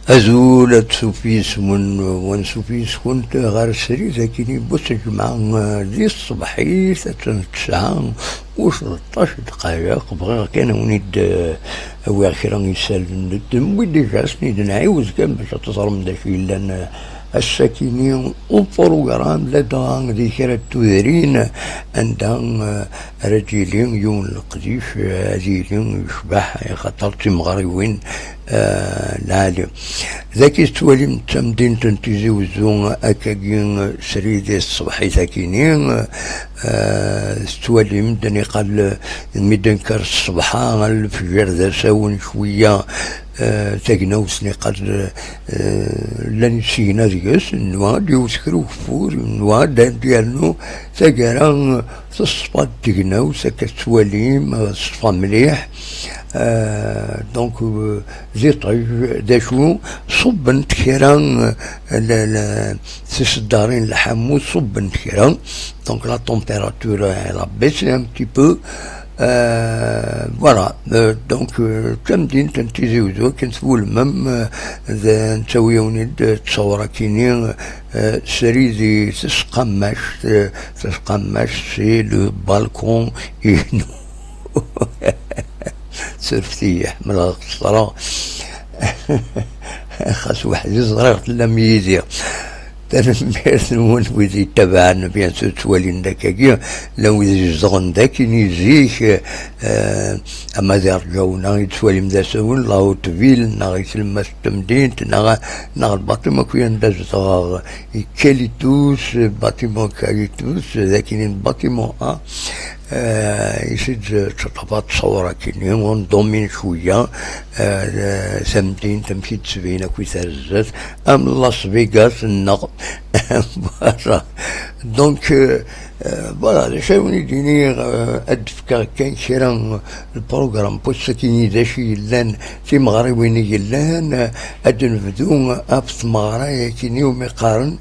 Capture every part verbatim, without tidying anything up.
Azul, ad tsufi yes-wen, wa nsufi yes-kent ɣer srid akkin n wass n lǧemɛa, eh, di tṣebḥit, attan tesɛa u tleṭṭac dqayeq. Bɣiɣ kan ad wen-id, eh, awiɣ kra n yisallen, d-, d-, wid déjà asen-id-nɛiwed kan bac ad teẓrem d acu yellan, eh, ass-akini uprogram, ladɣa di kra n tudrin anda, eh, ara d-yili yiwen n leqdic, eh, ad yili yecbeḥ, axaṭer d timeɣriwin, eh, lɛali. Dagi tettwalim d tamdint n Tizi Wezzu, akkagi srid i tṣebḥit akini, eh, tettwalim-d niqal mi d-nekker ṣṣbeḥ, lefjer d asawen cwiya, eh, tagnawt niqal, eh, llan isigna deg-s, nwa ad yewwet kra ugeffur, nwa ad d-yernu taggara teṣfa-d tegnawt, akka tettwalim, eh, teṣfa mliḥ. Eh, donc, eh, d iṭij, d acu, ṣubbent kra, eh, la, la, tiseddarin n lḥamu, ṣubbent kra. Donc, la température, elle a baissé un petit peu. Euh, voilà. Euh, donc, euh, d tamdint n Tizi Wezzu, akken twulmem, euh, d, nettawi-yawen-id ttṣawra-kini, euh, srid i tesqammact, euh, tasqammact, c'est le balcon inu. Surfet-iyi, ḥemmleɣ ad xeṣreɣ. Xas weḥd-i ẓriɣ tellam yid-i. Tanemmirt-nwen wid yettabaɛen, bien sûr, ttwalin-d akkagi, llan wid izedɣen dagi i zik, eh, ama di Rǧawna i tettwalim d asawen, la Haute Ville, neɣ i tlemmast n temdint, neɣ, neɣ lbaṭima akk anda zedɣeɣ, i Kalitus, bâtiment Kalitus, d akini n bâtiment A, eh, i sid teṭṭafat ṣṣawra akini, on domine cwiya, eh, tamdint, amek i d-tbin akk i terza, am Las Vegas-nneɣ. Voilà. Donc, euh, euh, voilà, d acu ara wen-id-iniɣ, euh, ad d-fkeɣ kan kra n lprogram n wass-akini d acu yellan, timeɣriwin i yellan, euh, ad d-nebdu ɣef tmeɣra-yakini umi qqaren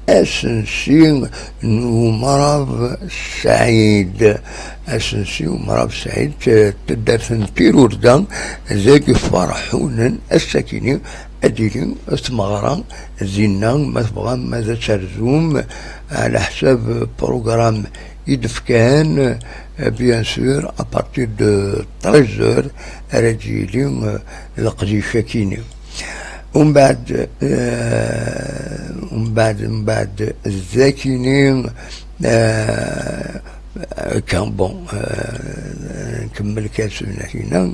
asensi n Umrab Saɛid. Asensi n Umrab Saɛid, euh, taddart n Tirurda, deg Ferḥunen, ass-akini ad d-tili tmeɣra dinna, ma tebɣam ad terzum ɛla ḥsab programme i d-fkan, eh, bien sûr, à partir de treize heures, ara d-yili, eh, leqdic akini. Umbeɛd, eh, umbeɛd, umbeɛd, dakini, eh, Kan, bon, euh, nkemmel kan s unahina.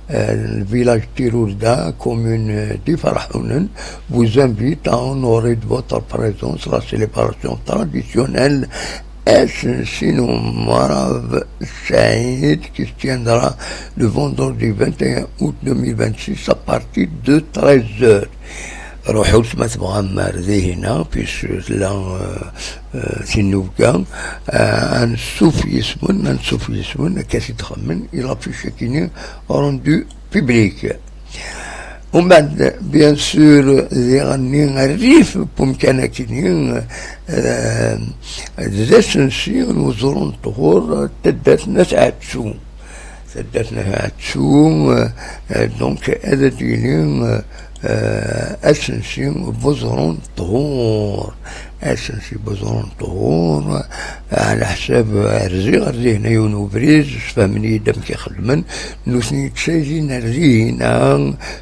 Euh, le village Tirurda, commune, euh, d'Ifarḥunen, vous invite à honorer de votre présence la célébration traditionnelle Asensi n Umrab Saïd, qui se tiendra le vendredi vingt et un août deux mille vingt-six à partir de treize heures. Ruḥut ma tebɣam ar dihina, puisque tella, euh, euh, tinnubga, euh, ansuf yes-wen, ansuf yes-wen, akka i d-xemmen, i l'affiche-akini rendu public. Umbeɛd, bien sûr, diɣenni rrif n umkan-akini, euh, d asensi n uẓru n ṭhur, taddart n At Ɛettu. Taddart n Ɛettu, euh, donc, ad d-yili, euh, asensi n uẓru n ṭhur. Asensi n uẓru n ṭhur, ɛla ḥsab, rziɣ ar dihna yiwen ubrid, sfehmen-iyi-d amek i xeddmen. Nutni ttcaylin ar dihna,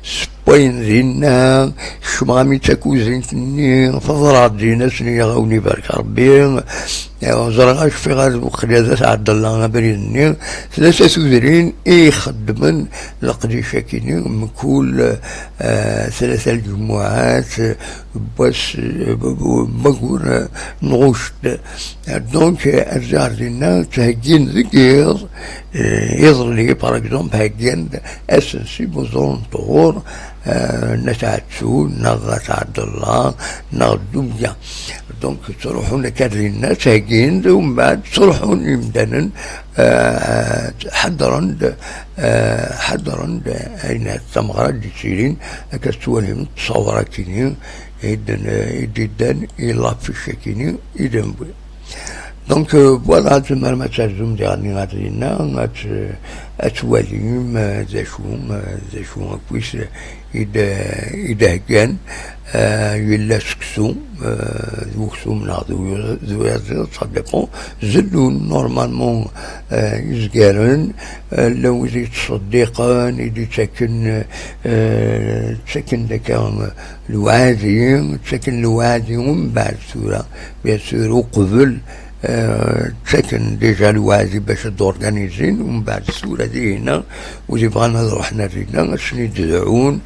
ssewwayen dinna, kecmeɣ-am-id takuzint-nni, teḍra-d dinna, asen-nniɣ a wen-ibarek Rebbi. Ẓriɣ acfiɣ ad weqila d At Ɛebdella abrid-nni. Tlata tudrin i ixeddmen leqdic-akini, mkul, eh, tlata lǧumuɛat, eh, n wass, eh, n waggur, eh, n ɣuct. Donc, eh, ar ziɣ ar dinna ttheggin deg yiḍ, eh, iḍelli, par exemple, heggan-d asensi n uẓru n ṭhur, eh, n At Ɛettu, neɣ At Ɛebdella, neɣ Dubya. Donc, ttruḥun akka ar dinna, ttheggin-d, umbeɛd ttruḥun yimdanen, eh, ḥeddren-d, eh, ḥeddren-d ayen tameɣra d-yettilin, akka tettwalim ttṣawra-kini, i d-, i d-iddan i l'affiche-akini i d-newwi. Donc, euh, voilà, tzemrem ad terzum diɣen ɣer dinna, ad t-, ad twalim, euh, d acu, euh, d acu akk i s-, i d-, i d-heggan, euh, yella seksu, euh, d uksum neɣ d u-, d uyaziḍ, ça dépend. Zellun, normalement, euh, izgaren, euh, llan wid yettṣeddiqen, i d-ittaken, euh, ttaken-d akka, euh, lewɛadi, ttaken lewɛadi, umbeɛd tura, bien sûr, uqbel, euh, ttaken déjà lewɛadi bac ad d-organizin, umbeɛd tura dihina, wid yebɣan ad ruḥen ar dinna, ad sen-id-dɛun,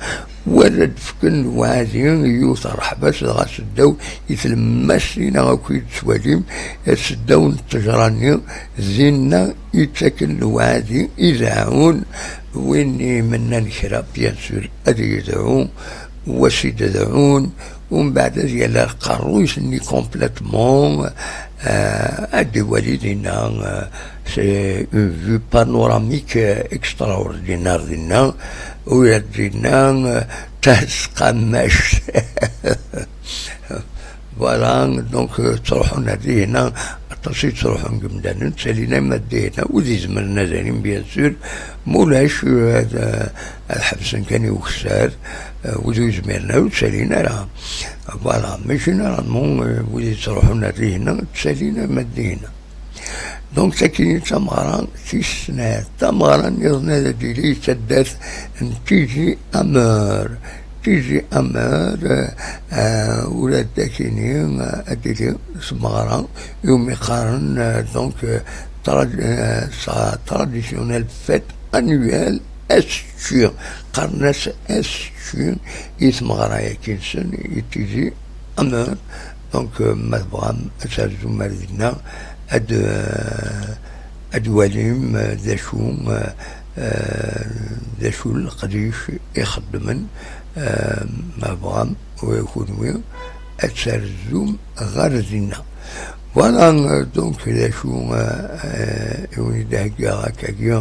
wala d-fken lewɛadi i yiwet rreḥba-s, dɣa seddaw i tlemmast-ina akk i d-tettwalim, seddaw n ttejra-nni, dinna i ttaken lewɛadi, i deɛɛun, win i mennan kra, bien sûr, ad yedɛu, wa s-id-dɛun, umbeɛd ad yali aqerruy-nni complètement, euh, ad d-iwali dinna, euh, c'est une vue panoramique, euh, extraordinaire dinna, ur dinna, euh, tasqamact. Voilà, donc, euh, ttruḥun ar dihina, aṭas i ttruḥun deg yimdanen, ttalin ama d dihina, wid izemren ad alin, bien sûr, mulac, euh, ad, euh, ad ḥebsen kan i ukessar, euh, wid ur izmiren ara ur ttalin ara. Voilà, mais généralement, euh, wid yettruḥun ar dihina, ttalin ama d dihina. Donc, tagi d tameɣra tis snat. Tameɣra nniḍen ad d-tili d taddart n Tizi Amer. Tizi Amer, euh, ula d akini, euh, ad d-tili tmeɣra iwumi qqaren, euh, donc, euh, tra-, euh, sa traditionnelle fête annuelle Asečči. Qqaren-as Asečči i tmeɣra-agi-nsen, i Tizi Amer. Donc, euh, ma tebɣam ad terzum ar dinna, ad, euh, ad walim, euh, d acu, euh, euh, d acu leqdic i xeddmen, euh, ma tebɣam, wa kunwi, ad terzum ɣer dinna. Voilà, euh, donc, d acu, euh, euh, i wen-id-heggaɣ akkagi,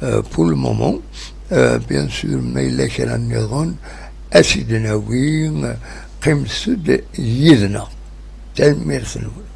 euh, pour le moment. Euh, bien sûr, ma yella kra nniḍen, ad t-id-nawi, euh, qqimet-d yid-neɣ. Tanemmirt-nwen.